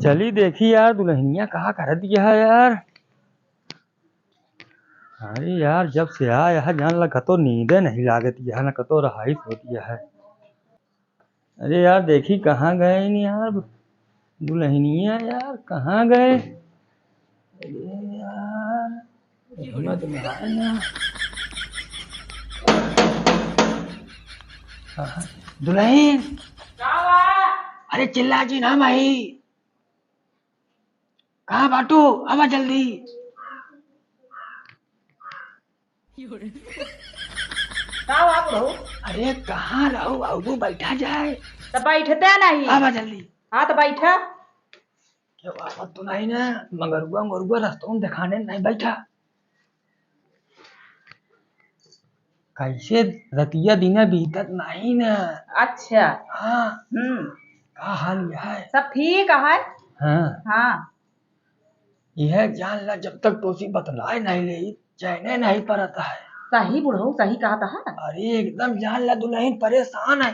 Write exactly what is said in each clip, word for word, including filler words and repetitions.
चली देखी यार, दुलहिनिया का करत यह है यार। अरे यार, जब से आया है, जान ला कतो नींदे नहीं लागत यह, न कतो रहाइश होत यह है। अरे यार, देखी कहाँ गए इन यार, दुलहिनिया यार, कहाँ गए? अरे यार, हिम्मत में आए ना। कहाँ? दुलहिन। का बा? अरे चिल्ला जी ना माई। कहाँ बाटू? आवा जल्दी। का बा बुढ़ऊ? अरे कहाँ रहू? आऊ बैठा जाए। तो बैठते नहीं। आवा जल्दी। हाँ तो बैठा। क्यों आवत तो नहीं ना? मगरुआ, मगरुआ रस्तों में दिखाने नहीं बैठा। कैसे रतिया दिना बीतत नाही न। अच्छा। हाँ। हम्म। का हाल है? सब ठीक है। हाँ। हाँ। यह जान ला, जब तक तोसी बतलाए नहीं ले, चैने नहीं परत है। सही बुढ़ऊ, सही कहत है। अरे एकदम जान ला, दुलहिन परेशान है।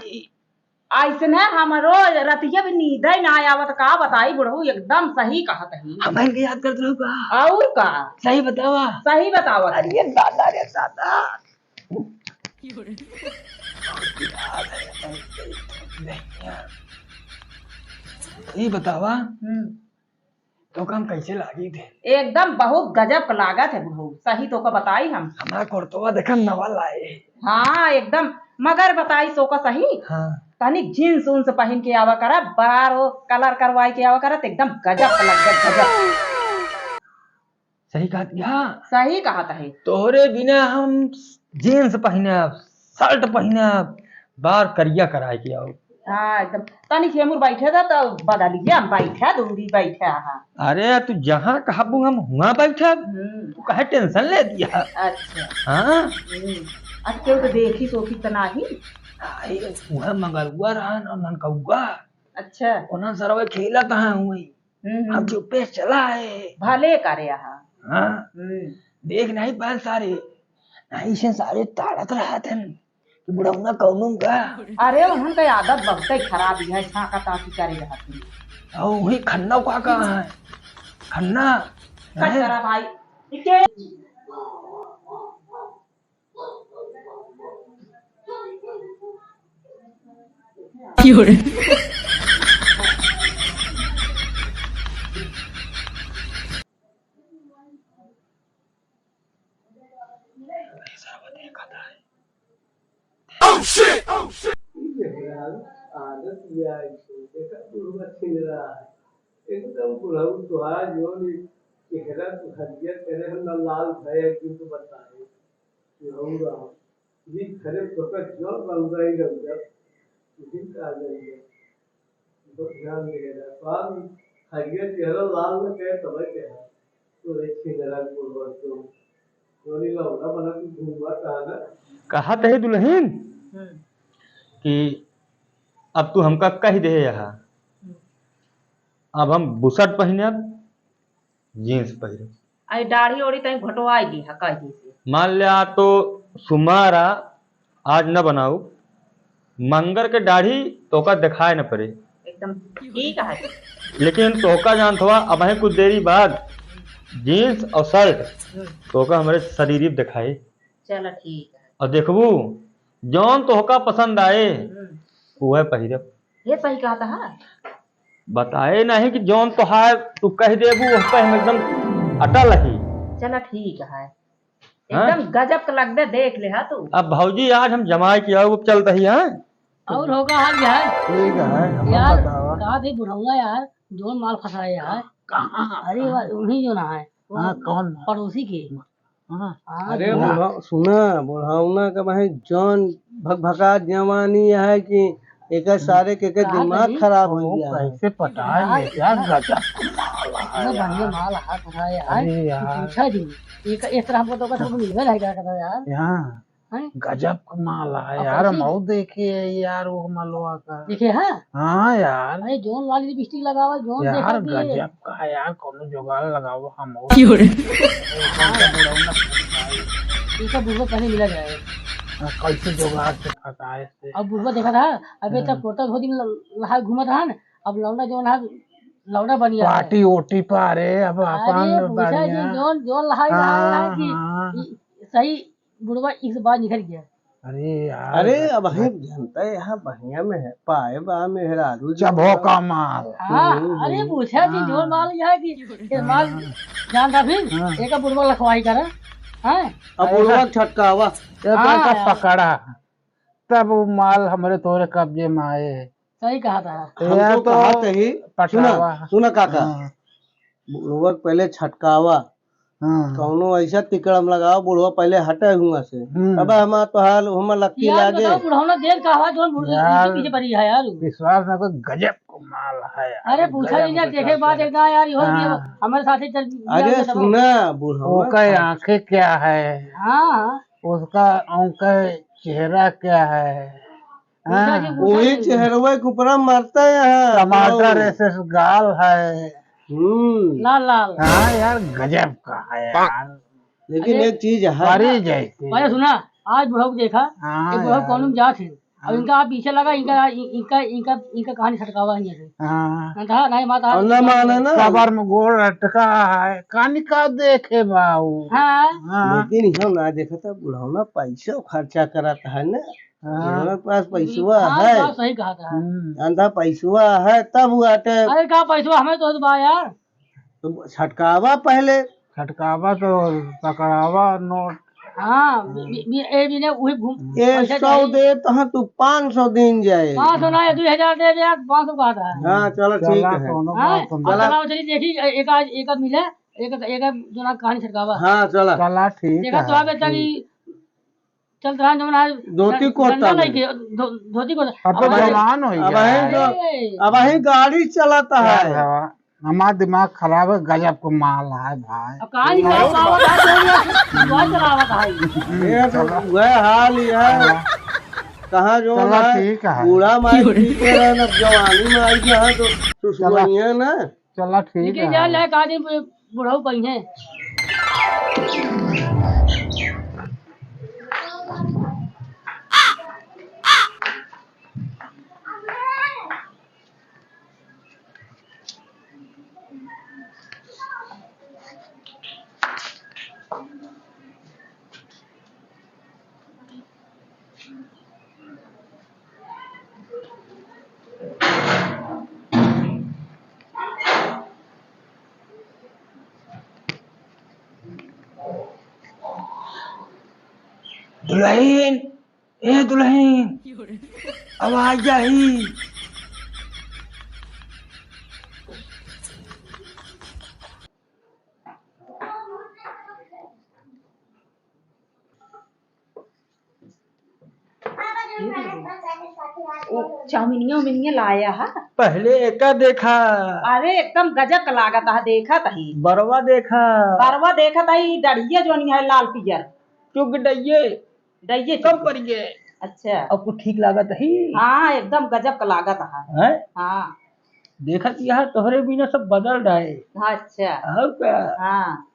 अइसने हमरो रतिया भी नींदे ना आवत, का बताई बुढ़ऊ, एकदम सही कहत ही। हमन के याद करत रहू का? और का? सही बतावा। सही बतावत। अरे दादा रे दादा। ई बतावा, हम्म। तोका हम कैसे लागी थे? एकदम बहुत गजब का लागत है बुढ़ऊ, सही तोका बताई हम। हमारा कुर्तवा देखा नवा लाए। हाँ एकदम, मगर बताई तोका सही। हाँ। तनिक जींस उन्स पहिन के आवा करा, बार वो कलर करवाई के आवा करा, तो एकदम गजब का लग गया, गजब। सही कहत, हाँ। सही कहत है। तोहरे बिना हम जींस पहिनब, शर्ट पहिनब, बार करिया कराए के आओ। हाँ, एकदम। तनी खेमुर बैठे दा, तो बदलिया हम बैठे, दूरी बैठे, हाँ। अरे, तू जहाँ कहबू हम हुआं बैठब। हम्म। तू काहे टेंशन ले दिया? अच्छा। हाँ? हम्म। अब केहू तो देखी सोखी तो नाही? अरे, वह मगरुआ रहा ना, ननकौआ। अच्छा। उन्हन सरवे खेलत हैं हुई। हम्म, हम हम्म। चुप्पे से चला आए। भले करे यहाँ। हाँ। हम्म। देख नहीं पाए सारे, नहीं से सारे ताड़त रहत हैं कि बुढ़ौना कौनो का। अरे उन्हन के आदत बहुते खराब है, झांका ताकी करे रहत हैं। और वही खन्ना का कहाँ है? खन्ना कट है? करा भाई। इके Oh shit! Oh shit! ई मेहरारू आदत या ऐसे, देखा बुढ़वा छिनरा है। एकदम बुढ़ऊ तोहार जौन चेहरा तू हरियर करे हम ना लाल भय एक दिन तो बताए। बुढ़ऊ रहा। जी खरे तोका जौन रौदा ही रौदा, तुझे का जाएगा। बहुत ध्यान देगा। बाप हरियर चेहरा लाल न करे तब क्या है? तो एक छिनरा बुढ़वा तो, जौन ही लौड़ा बना तू घूमत है ना। कहत है दुलहिन हम्म। कि अब तू हमका कह दे यहाँ, हम्म। अब हम बुशर्ट पहिनब, जींस पहिरब। आई दाढ़ी ओढ़ी तई घटवाई दी है, कह दी से। मान ले आ तो सुमारा आज न बनाऊ, मंगर के दाढ़ी तोका दिखाए न पड़े। एकदम ठीक है। लेकिन तोका जानत हवा, अब है कुछ देरी बाद जींस और शर्ट हम्म। तोका हमरे शरीर दिखाए। चला ठीक है। और देखबू, जौन तोहका पसंद आए, हम्म। उहे पहिरब। ये सही कहत है। बताए नहीं कि जौन तोहार तू कह देबू, उस पे हम एकदम अटल ही। चला ठीक है। हाँ? एकदम गजब का लगबे, देख ले हा तू। अब भौजी, आज हम जमाई के आओ, अब चलत ही, हाँ? और होगा हाल क्या है? ठीक है, हम यार, बतावा। कहा थे बुढ़ौआ यार, जौन माल फंसाए यार। कहाँ? अरे वाह, उन्हीं जो ना है। हाँ, कौन? पड़ोसी के। हाँ। हाँ, अरे बुढ़ा-, बुढ़ा-, सुना, बुढ़ौना का भाई जौन भकभका जवानी है कि एकर सारे के, एकर का दिमाग कही? खराब हो गया है। कैसे पटाए यार, में क्या गजब का माल है इतना बढ़िया यार। माल हाथ उठाए यार, अरे कि यार। पूछा जी। एक, एक तरह हमको तो ओकर सबको मिलवे नहीं जाता था यार। यहाँ हैं? गजब का माल है और यार, कैसे? हम और देखे है यार वो मलवा का। देखे हैं? हाँ यार। अरे जौन वाली लिपस्टिक लगावा, जौन यार देखा कि गजब का है यार, कोनो जुगाड़ लगाओ हम और। क्यों रे? इनका बुढ़वा पहले मिला जाए। हाँ, कैसे जुगाड़ से फंसाए से। अब बुढ़वा देखा था, अबे हाँ। तक कुर्ता धोती में ल-, लहा घूमत रहा न, अब लौंडा जौन है, लौड़ा बनिया है। पार्टी ओटी पा रे, अब अरे अपन पूछा जी, बढ़िया। जोन, जोन लहाई रहा है हाँ, कि हाँ। ई सही बुढ़वा इस बार निकल गया। अरे यार, अरे, अब हम जनता यहाँ बढ़िया में है, पाए बा मेहरारू जी। चभो का माल। हाँ, हम्म, अरे हम्म। पूछा जी, जोन हाँ। माल यह है कि ये माल हाँ। जान था फिर, हाँ। एक बुढ़वा लखवाई करा, हैं? अब अरे बुढ़वा हाँ। छटकावा। ये तो हाँ, ऐसा यार। पकड़ा, तब वो माल हमरे तोरे कब्जे में आए। सही कहा था। हम यार तो तो कहा थे ही, पटावा। सुना, सुना काका, हाँ। बुढ़वा के पहले छटकावा, हाँ। कौनो ऐसा तिकड़म लगावा, बुढ़वा पहले हटे हुआ से। हम्म। अब हमार तो हाल, हम लक्की यार लागे। बताओ, बुढ़ौना देर का हुआ, जोन बुढ़-, यार, पीछे पीछे पड़ी है यार। विश्वास ना, कोई गजब को माल है यार, अरे पूछा गजब नहीं ना, को देखे चलता बाद है। एकदम यार, ये हो गया, हाँ। हमारे साथ ही चल, अरे सुना, बुढ़ौना ओका का आंखें क्या है? हाँ, हाँ। उसका, उनका चेहरा क्या है? पूछा हाँ। जी, पूछा वही जी। चेहरवा के ऊपरा मरता है यहाँ। टमाटर लोग। ऐसे गाल है। हम्म। लाल, लाल। हाँ यार, गजब का है यार। लेकिन अरे, एक चीज है। परी जैसे। पहले सुना, आज बुढ़ऊ को देखा, हाँ एक बुढ़ऊ यार। कौन में जात है। अब हाँ। इनका आप पीछे लगा, इनका, इ-, इनका, इनका, इनका कहानी छटकावा है यहाँ से। हाँ। ना था, ना ही माता और ना माने ना। कबर में गोड़ लटका है, कहानी का देखे बाऊ। हाँ। हाँ। लेकिन हम ना देखा था, बुढ़ौना पैसा खर्चा करत है ना। हाँ। इनके पास पैसवा हाँ, है। बात सही कहा था। हम्म। अंधा पैसवा है, तब वो आटे। अरे, का पैसवा? हमें तो बा यार। तो छटकावा पहले। छटकावा तो पकड़ावा नोट। हाँ, बि-, बि-, बि-, ए, बिना वही घूम-, ए, पैसा सौ चाहिए। दे तो हाँ, तू पाँच सौ दिन जाए। पाँच सौ ना, दो हजार दे दे, पाँच सौ कहा था। हाँ, चलो, ठीक चला, है। कोनो हाँ, बात नहीं। अब चला। चलाओ, चलिए, देखी, ए-, एक आज, एक आध मिले, एक, एक आध जो ना कहानी छटकावा। हाँ, चला। चला, ठीक देखा है, तो आप इतना ठीक। कि चलत रहा जौन आज धोती ड-, कुर्ता डंडा में। लइके, धो-, धोती कुर्ता। अब तो अब जवान हो अब गया। अबहीं जो, अरे। अबहीं गाड़ी चलाता है। यार, हमार दिमाग खराब है, गजब को माल है भाई। अब कहाँ निकाल पावत है, तो ये दुआ चलावत है। ये तो चलो। वह हाल ही है। हाँ। कहाँ जो चलो, ना, ठीक है। बूढ़ा माई पीते रहे, ना जवानी में आई जहाँ तो सुसुआइयाँ ना। चला, ठीक लेकिन है। जा ले, का दिन बु-, बुढ़ऊ कहीं है। दुलहिन, ए दुलहिन, अब आ जाही। ओ, चाउमीनिया उमिनिया लाया हा? पहले एका देखा। अरे, एकदम गजब क लागत हा, देखत ही। बरवा देखा। बरवा देखत ही, डढ़िया जोन है लाल पियर। चुग डइये। डइये कम चुग। करिए। अच्छा। अब कुछ ठीक लागत ही? हाँ, एकदम गजब क लागत हा। हैं? हाँ। देखत यह तोहरे बिना सब बदल डाए। अच्छा। और का? हाँ।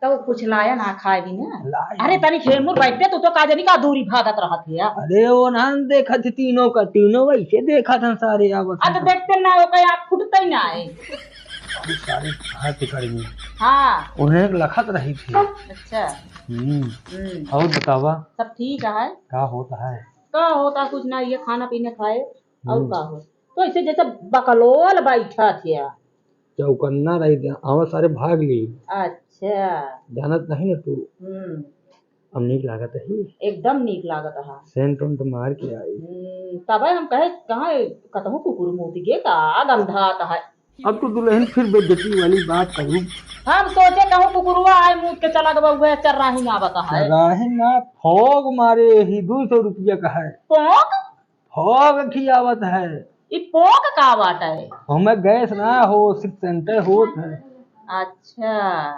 तो कुछ लाया ना खाए भी ना। लाई। अरे तनी खेल मुर बैठते, तू तो का जानी का दूरी भागत रहत है यार। अरे वो नान देखत थी तीनों का, तीनों वैसे देखत हैं सारे आवत अब हैं। देखते ना, ओकर आँख फुटते ही ना है। अरे सारे हाथ पकड़ में। हाँ। उन्हें लखत रही थी। अच्छा। हम्म। हम्म। और बतावा? सब ठीक है। का होता है? का होता कुछ ना, ये खाना पीना खाए। और हम्म। का हो? तो ऐसे जैसे बकलोल बैठा थिया। चौकन्ना रही थे, आवा सारे भाग ली। अच्छा। जानत नहीं ना तू। हम्म। अब नीक लागत ही। एकदम नीक लागत हा। सेंट उंट मार के आई। हम्म, तबे हम कहे, कहाँ कतहूँ कुकुर मूत गे का गंधात है। अब तो दुलहिन फिर बेइज्जती वाली बात करू। हम सोचे कहूँ कुकुरवा आए मूत के चला गवा, उहे चर्राही में आवत है। चर्राही ना, फोग मारे ही दो सौ रुपया का है। फोग? फोग खियावत है। ई पोक का बाटे? हमें गैस ना हो, सिर्फ सेंटे होत है। अच्छा।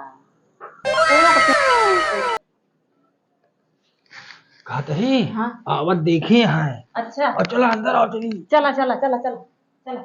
कहत ही, हाँ। आवत देखे हैं। अच्छा। और चला अंदर आओ, चली। चला, चला, चला, चला, चला।